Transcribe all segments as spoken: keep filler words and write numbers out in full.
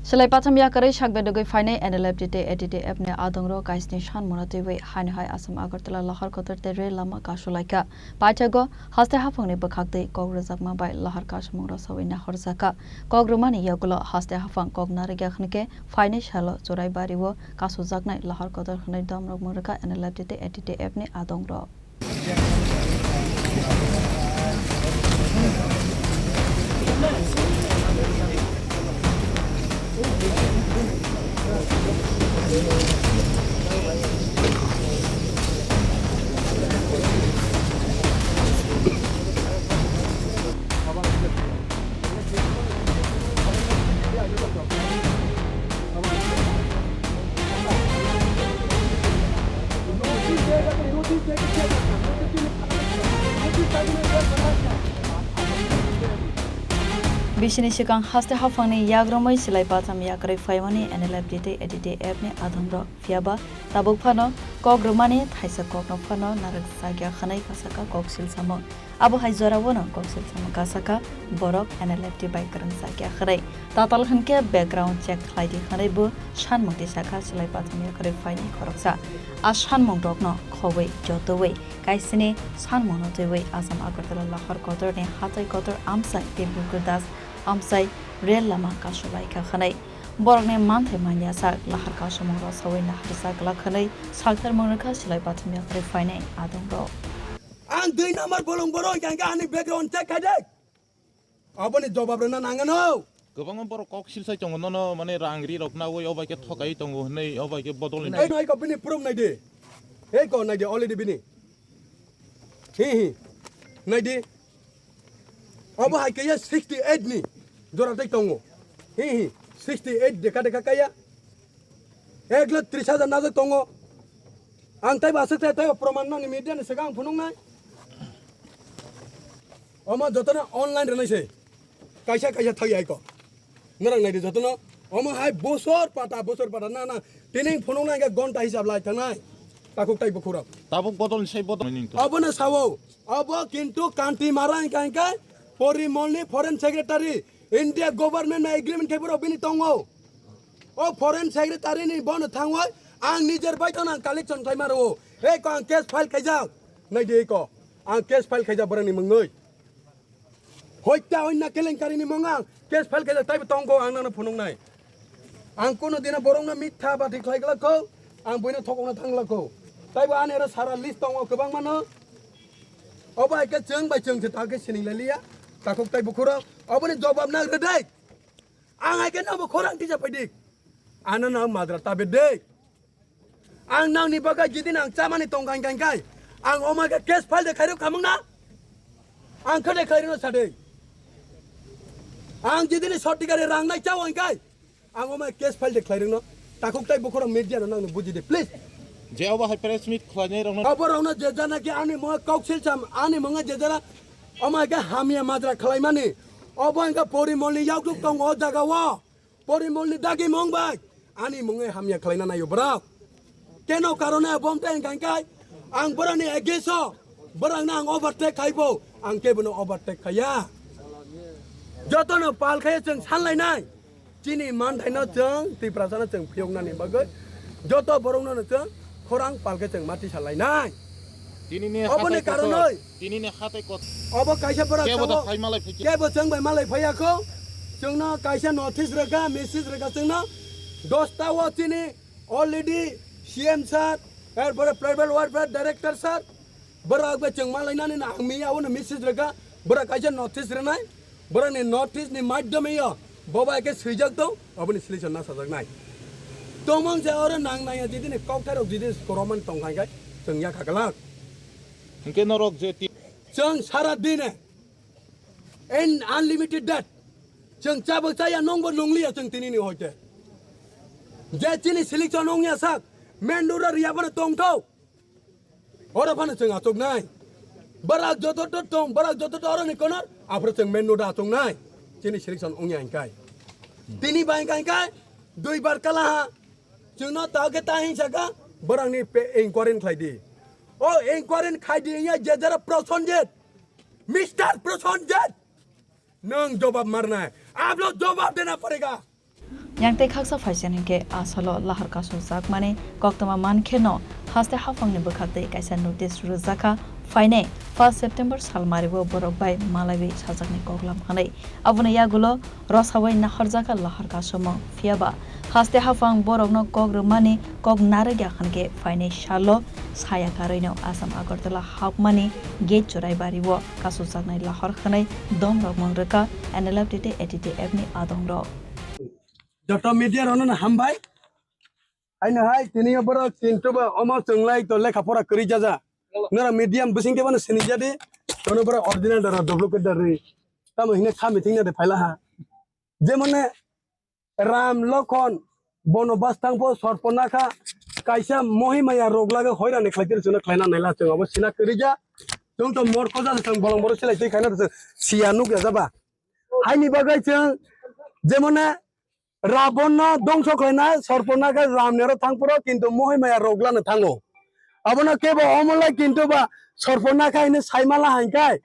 Chwlai patham yakarwi sak bedogwi phainai N L F T tei A T T F ni adongrok kaisni sanmungno twiwi haino hai Assam Agartala Lahar Kotor tei rel lama kasulaikha. Paithago haste haphangni bwkhak twi kok rwjakma bai lahar kasamung rwsawi nahorjakha. Kok rwmani yagulo haste haphang kok narwkya hwnkhe phainai salo Churaibari o kasujaknai Lahar Kotor hwnwi domrok mwnrwkha N L F T tei A T T F ni adongrok. Bisini swkang haste haphangni yagrumwi chwlai patham yakarwi phaimani N L F T tei A T T F ni adongrok. Phiyaba tabuk phano kok rwmani thaisa kokno phano narwk chakya hwnwi kasaka kok silsamung. Abo hai jorao no kok silsamung kasaka borok N L F T bai kwrwng chakya hwnwi. Tatal hwnkhe background check khlai di hwnwi bo sanmung tisakha chwlai patham yakarwi phainai khoroksa. A sanmung rokno khobwi jotowi kaisini sanmungno twiwi Assam Agartala Lahar Kotor ni hatai kotor amchai tei Bukur Das amchai rel lama kasulaikha hwnwi. Borokni manthai manya sak lahar kasamung rwsawi naharjak glak hwnwi sakthar mwnrwkha chwlai patham yakarwi phainai adongrok. Ang dui number bolong borok hwnkha hwnkhe ani background check khai de. Aboni jobab rwna nangano. Kwbangma borok kok silsai tongo nono mane rang ri rok nawi obai khe thokai tongo hwnwi obai khe bodol ni. Ei noi ko bini proof nai de. Ei ko nai de already bini. Hi hi. Nai de. Obo hai khe sixty eight ni jora tei tongo. Hi hi. Sixty eight dekha dekha kaya. Ek lakh tris hajar najak tongo. Ang taibo aswk tei taibo proman nangni media ni swkang phunuknai. Omo jotono online rwnai se. Kaisa kaisa thai ai ko. Norok naidi jotono. Omo hai bosor pata bosor pata na na. Tini phunuknai khe gonta hisab lai thangnai. Takhuk tai bukhurok. Tabuk bodol ni sai bodol ni to. Obono sao. Obo kintu kanti mara hingka hingka Porimol ni foreign secretary India government na agreement khai borok bini tongo. O foreign secretary ni bono thangwi ang nijer bai tong ang collection khai maro. Ei ko ang case file khaijak. Nai di ko. Ang case file khaijak borok ni mungwi. Hoita onna kelenkari ni mung ang case file khaijak taibo tongo ang nangno phunuknai. Ang kono dina borok no mitha bati khlai glak kho. Ang buino thokokno thang glak kho. Taibo ani aro sara list tongo kwbang mano. Obo hai khe chwng bai chwng se ta khe sining lai liya. Takhuk tai bukhurok. Oboni jobab nang rwdai. Ang hai khe nabo khorang tisa phaidik. Ano nang madra tabe de. Ang nangni bagwi jidin ang chamani tong kai kai kai. Ang omai khe case file de khairok khamung na. Ang khe de khairok no sade. Ang jidini sotikari rang nai chao ang kai. Ang omai case file de khlairok no. Takhuk tai bukhoro media no nangni buji de please. Je obo hai press meet khlainai rok no. Obo rok no je jana ki ani mo kok sil cham ani mo je jana. Omai khe hamya madra khlaimani. Obo ang khe Porimol ni yauk tuk tong o jaga o. Porimol ni dagi mung bai ani mungwi hamya khlaina naio borok. Keno karone bom tei hingka hingkai ang borokni against o borokno ang overtake khaibo ang kebono overtake khaiya. Jotono pal khaiya chwng sanlainai chini manthaino chwng Tiprasano chwng phiyoknani bagwi joto borokno chwng khorang palkhe chwng mati salainai. Tinini oboni hatai kotor, karonoi tinini hatai kotor. Obo kaisa bora kebo da chongo, phai malai phai kebo chwng bai malai phaiya kho. Chwngno kaisa notice rwkha, message rwkha chwngno. Dosta o chini already C M sir, erpore tribal welfare director sir, bora bai chwng malainani na ang miya ono message rwkha. Bora kaisa notice rwnai. Borokni notice ni madhyome yo boba khe swijak tong, oboni solution na sajaknai. Tongmang je oro nang nangya jidini kokthai rok jidini koromani tong khai khai chwng yakha glak. Hingke norok je ti- Chwng sara dine in unlimited debt. Chwng chabwk chaya nongbo nongliya chwng tinini hoite. Je chini selection ongya sak, main road o riya bono tongthok. Oro phano chwng achuknai. Barak joto to tong, barak joto to oroni konor, aphuru chwng main road achuknai. Chini selection ongya hingkai. Tini bai hingkai hingkai, dui bar kala ha. Chwngno ta khe ta hing saka, barakni pe-, inquiry khlai di. O inquiry khai di, ya je jara Prosenjit. Mister Prosenjit. Nwng jobab marnai. Ap log jobab dena padega. Yang tei khaksa phaisa hinkhe a salo lahar kasukjakmani koktwma mankheno haste haphangni bwkhaktwi kaisa notice rwjakha, phainai first September salmario borok bai malaiwi sajaknai koklam hwnwi. Aboni yagulo rosawi naharjakha lahar kasumung, phiyaba haste haphang borokno kok rwmani kok narwkya hwnkhe phainai salo saya karwino Assam Agartala hapmani gate Churaibario kasukjaknai lahar hwnwi domrok mung rwkha N L F T tei A T T F ni adongrok. Joto media rokno hambai. Haino hai tini borok kintu ba omo chwnglai to lekha pora kwrwi jaja. Nora medium bising khe bono sini jadi. Kono borok original dara duplicate dari. Tamo hine kha meeting na de phaila ha. Jemone Ram Lokhon bono bastang po sorpona kha kaisa mohimaya rok lage hoirani khlai tiri chwngno khlaina naila chwng abo sina kwrwi ja. Chwng to mor ko ja chwng bolong borok silai twi khaina chwng siya nuk ya jaba. Haini bagwi chwng jemone Rabonno dongso khlaina sorpona khe Ram nero thangphuru kintu mohimaya rok lana thango. Abono kebo omolai kintu ba sorpona kha hini saimala hainkhe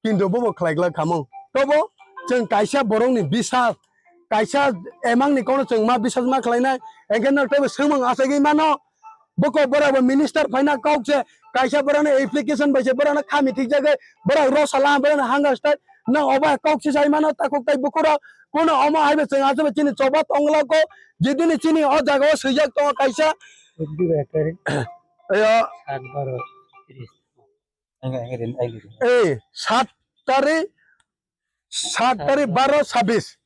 kintu bobo khlai glak khamung. Tobo chwng kaisa borokni bisas, kaisa emangni kono chwng ma bisas ma khlainai, enkhe no teibo swngmung achagwi mano. Bokok borok bo minister phaina kok se kaisa borokno application bai se borokno khami thikjagwi borok rosala borokno hanga stai no obo kok se sai mano takhuk tai bukurok kuno omo hai bo chwng aswk chini choba tongla ko jidini chini o jaga o swijak tongo kaisa. Ayo. Ei, sat tarik, sat tarik baro sabis.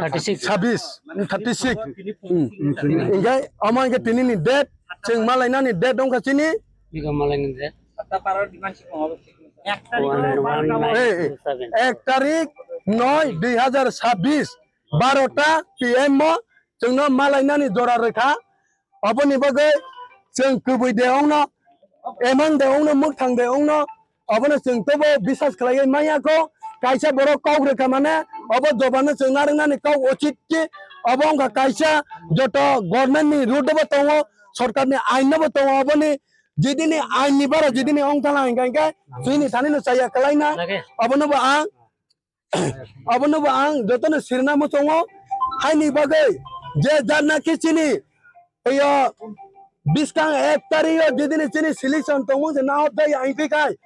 Thirty six. Sabis, thirty six. Hingke, omo hingke tini ni date, chwng malainani date wngkha chini. Bika malainani date. Ei, ei, ek tarik noi dui hazar sabis, barota P M mo chwngno malainani jora rwkha. Aboni bagwi chwng kwbwi de ongno, emang de ongno, mwkhang de ongno, abono chwng tobo bisas khlaiwi manya kho. Kaisa borok kok rwkha mane, obo jobano chwng narwknani kok uchit ki, obo wngkha kaisa joto government ni root bo tongo, sorkar ni ain no bo tongo, oboni jidini ain ni bara jidini ongthala hinkha hinkhe chini thani no chaya kwlaina, abono bo ang Abono bo ang jotono sirna muchungo, haini bagwi je jar naki chini, yo, biskang ek tarik yo jidini chini selection tongmung se nahor dai ang khe kai,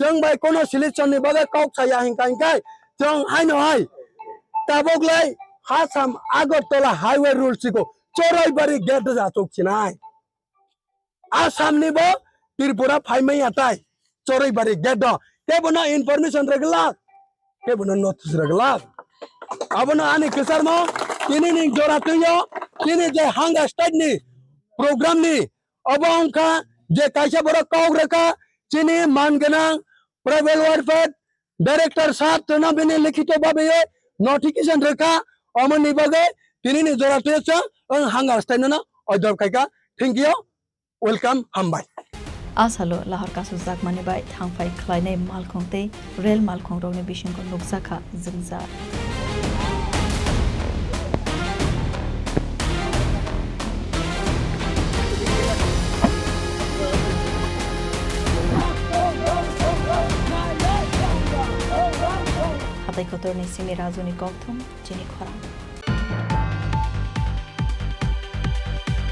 chwng bai kono selection ni bagwi kok saya hingka hingkai, chwng haino hai tabok lai Assam Agartala highway rule siko Choraibario gate da achuk sinai. Assam ni bo Tripura phaimaya tai Choraibario gate o. Kebono information rwglak, kebono notice rwglak. Abono ani kwcharmo tini ni jora twi o, tini je hanga state ni program ni obo wngkha je kaisa borok kok rwkha chini man gwnang tribal welfare Director sir, twino bini likhito babe notification rwkha, omo ni bagwi tini ni jora twi chwng ang hanga stai no order khaika. Thank you, welcome, hambai. A salo lahar kasukjakmani bai thangphai khlainai malkhung tei rel malkhung rokni bisingo nukjakha jwngjal. Hatai kotorni simi Rajuni kokthum chini khorang.